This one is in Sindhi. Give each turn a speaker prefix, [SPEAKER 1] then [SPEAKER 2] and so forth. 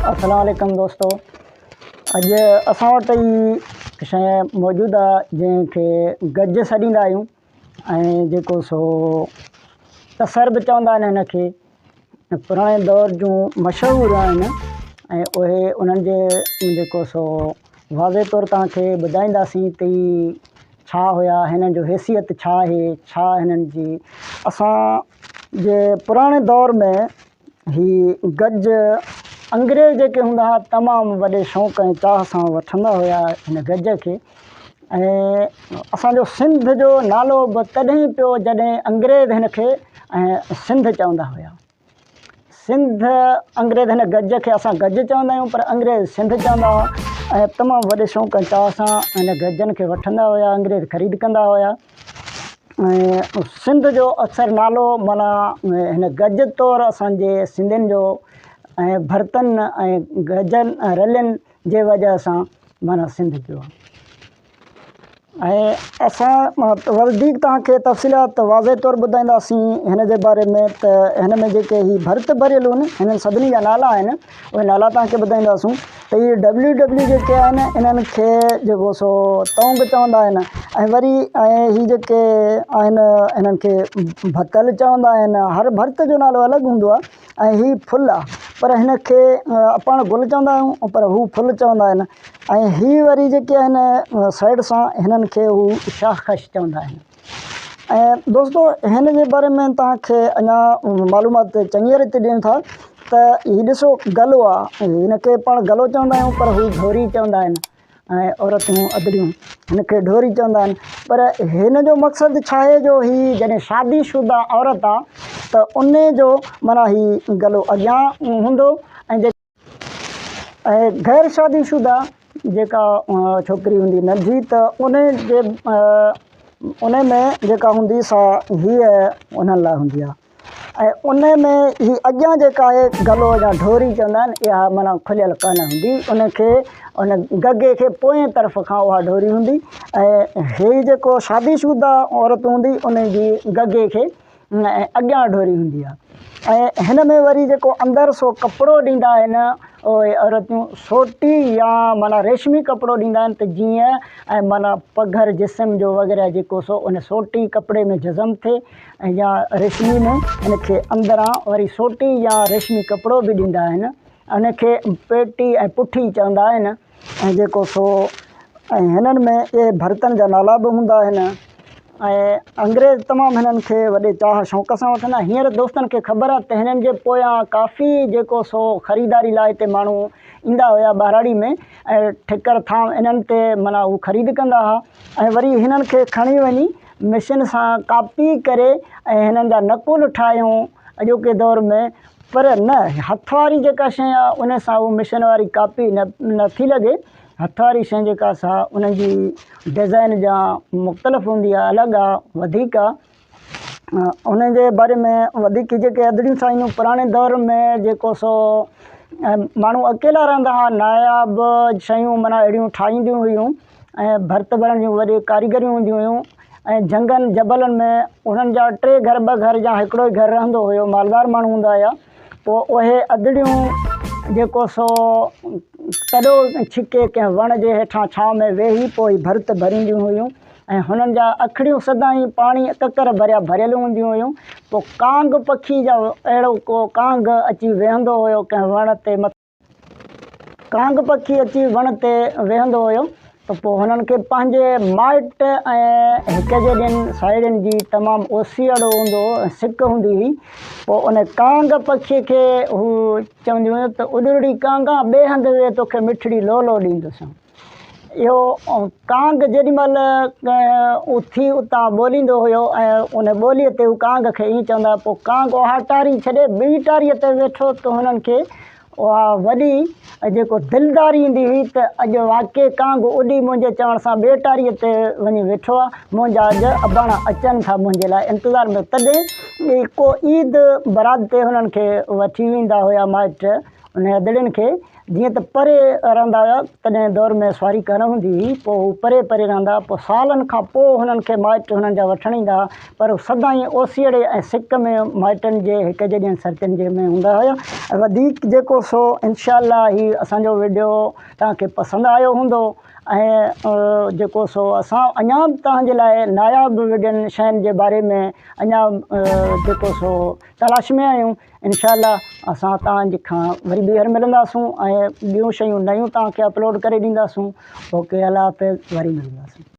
[SPEAKER 1] السلام عليڪم دوستو اڄ اسان وٽ هي شيء موجود آهي جنهن کي گج سڏيندا آهيون ۽ جيڪو سو تسر به چوندا آهن هن کي پراڻي دور جون مشهور آهن ۽ اهي انهن جي جيڪو سو واضح طور توهان کي ٻڌائينداسين ته هي ڇا هيا هنن جو حيثيت ڇا آهي ڇا هنن جي اسان جي پراڻي دور ۾ هي گج انگريز جيڪي هوندا هئا تمام وڏي شوق ۽ چاهه سان وٺندا هيا هن گج کي ۽ اسانجو سنڌ جو نالو به تڏهن پيو جڏهن انگريز هن کي ۽ سنڌ چوندا هيا سنڌ انگريز هن گج کي اسان گج چوندا آهيون پر انگريز سنڌ چوندا هئا ۽ تمام وڏي شوق ۽ چاهه سان هن گجن کي وٺندا هيا انگريز خريد ڪندا هيا ۽ سنڌ جو اڪثر نالو معنيٰ هن گج طور اسانجي سنڌين جو ۽ ڀرتن ۽ گجن ۽ رلين جي وجه سان معنيٰ سنڌ پيو آهي ۽ اسان وڌيڪ توهان کي تفصيلات واضح طور ٻڌائينداسين هن جي باري ۾ ته هن ۾ جيڪي هي ڀرت ڀريل آهن هنن سڀني جا نالا آهن اهي نالا توهان کي ٻڌائينداسون ته هي ڊبليو ڊبليو جيڪي آهن انهن کي جيڪو سو تونگ چوندا آهن ۽ وري ۽ هي جيڪي آهن انهن کي ڀتل چوندا آهن هر ڀرت جو نالو الڳ هوندو آهي ۽ هي ڦل آهي پر هن کي پاڻ گل چوندا آهيون پر هو ڦل چوندا آهن ۽ هي وري جيڪي آهن سائيڊ سان هنن کي هو شاخش چوندا آهن. ۽ دوستو هن جي باري ۾ توهان کي اڃا معلومات چڱي ريت ڏيون ٿا ته هي ڏسو گلو آ هن کي پاڻ گلو چوندا آهيون پر هو ڍوري چوندا آهن ۽ عورتون ادڙيون هن کي ڍوري چوندا آهن پر هن جو مقصد ڇا آهي جو هي جڏهن شادي شده عورت آ ته ان جو معنيٰ هي گلو اڳيان هوندو ۽ ۽ غير شادي شده جيڪا ڇوڪري هوندي ننڍي ته ان جي ان ۾ جيڪا هوندي سا هيء انهن لاء هوندي آهي ۽ ان ۾ هي اڳيان جيڪا آهي گلو يا ڍوري چوندا آهن اها معنيٰ کليل ڪانه هوندي ان کي ان گگي کي پوئين طرف کان اها ڍوري هوندي ۽ هي جيڪو شادي شده عورت هوندي ان جي گگي کي ۽ اڳيان ڍوري هوندي آهي ۽ هن ۾ وري جيڪو اندر سو ڪپڙو ڏيندا آهن اهي عورتون سوٽي يا معنيٰ ريشمي ڪپڙو ڏيندا آهن ته جيئن ۽ معنيٰ پگهر جسم جو وغيره جيڪو سو ان سوٽي ڪپڙي ۾ جزم ٿئي ۽ يا ريشمي ۾ ان کي اندران وري سوٽي يا ريشمي ڪپڙو به ڏيندا آهن ان کي پيٽي ۽ پٺي چوندا آهن. ۽ جيڪو سو ۽ هنن ۾ اهي ڀرتن جا نالا به هوندا آهن ۽ انگريز تمام هنن کي وڏي چاهه شوق سان وٺندا هينئر دوستن کي خبر آهي ته هنن جي پويان ڪافي جيڪو سو خريداري لاء هتي ماڻهو ايندا هيا ٻهراڙي ۾ ۽ ٺڪر ٿانو انهن تي معنيٰ هو خريد ڪندا هئا ۽ وري هنن کي کڻي وڃي مشين سان ڪاپي ڪري ۽ هنن جا نقل ٺاهيون اڄوڪي دور ۾ پر نه هٿ واري جيڪا شيء آ ان سان هو مشن واري ڪاپي نه نٿي لڳي هٿ واري شيء جيڪا سا ان جي ڊزائن جا مختلف هوندي آ الڳ آ وڌيڪ آ ان جي باري ۾ وڌيڪ جيڪي ادڙيون سائينون پراڻي دور ۾ جيڪو سو ماڻهو اڪيلا رهندا هئا ناياب شيون معنيٰ اهڙيون ٺاهينديون هيون ۽ ڀرت ڀرڻ جون وڏيون ڪاريگريون هونديون هيون ۽ جهنگن جبلن ۾ انهن جا ٽي گهر ٻه گهر يا هڪڙو ئي گهر رهندو هيو مالدار ماڻهو هوندا هيا پوء اهي ادڙيون جيڪو سو تڏو ڇڪي ڪنهن وڻ جي هيٺان ڇانو ۾ ويهي پوء ڀرت ڀرينديون هيون ۽ هنن جا اکڙيون سدائين پاڻي ڪڪر ڀريا ڀريل هونديون هيون پوء ڪانگ پکي جا اهڙو ڪو ڪانگ اچي ويهندو هيو ڪنهن وڻ تي ڪانگ پکي اچي وڻ تي ويهندو هيو ته پوء هنن کي پنهنجي مائٽ ۽ هڪ جيڏين ساهيڙين جي تمام اوسيئڙو هوندو هو ۽ سڪ هوندي هئي. پوء ان ڪانگ پکيء کي هو چونديون هيون ته اڏرڙي ڪانگا ٻئي هنڌ ويهه توکي مٺڙي لولو ڏيندس. اهو ڪانگ جيڏي مهل اٿي اتان ٻوليندو هيو ۽ ان ٻوليء تي هو ڪانگ کي ائين چوندا هئا پوء ڪانگ اها ٽاري ڇڏي ٻي ٽاريء تي ويٺو ته هنن کي اها وڏي جيڪو دلداري ايندي هئي ته اڄ واقعي ڪانگ اڏي منهنجي چوڻ سان ٻي ٽاريء تي وڃي ويٺو آهي منهنجا اڄ اباڻا اچن ٿا منهنجي لاء انتظار ۾ تڏهن ڪو عيد براد تي هنن کي وٺي ويندا هيا مائٽ. انهن ادڙين کي جيئن ته پري رهندا هيا تڏهن دور ۾ سواري ڪانه هوندي هئي پوء هو پري پري رهندا پوء سالن کان پوء هنن کي مائٽ هنن جا وٺڻ ايندا هئا پر سدائين اوسيئڙي ۽ سڪ ۾ مائٽن جي هڪ جيڏين سرتين جي ۾ هوندا هيا ۽ وڌيڪ جيڪو سو انشاء الله هي اسان جو وڊيو توهان کي پسند آيو هوندو ۽ جيڪو سو اسان اڃا به توهان جي لاء ناياب وڊين شين جي باري ۾ اڃا جيڪو سو تلاش ۾ آهيون انشاء الله اسان توهان جي کان وري ٻيهر ملنداسون ۽ ٻيون شيون نيون توهان کي اپلوڊ ڪري ڏينداسون اوڪي الله حافظ وري ملنداسون.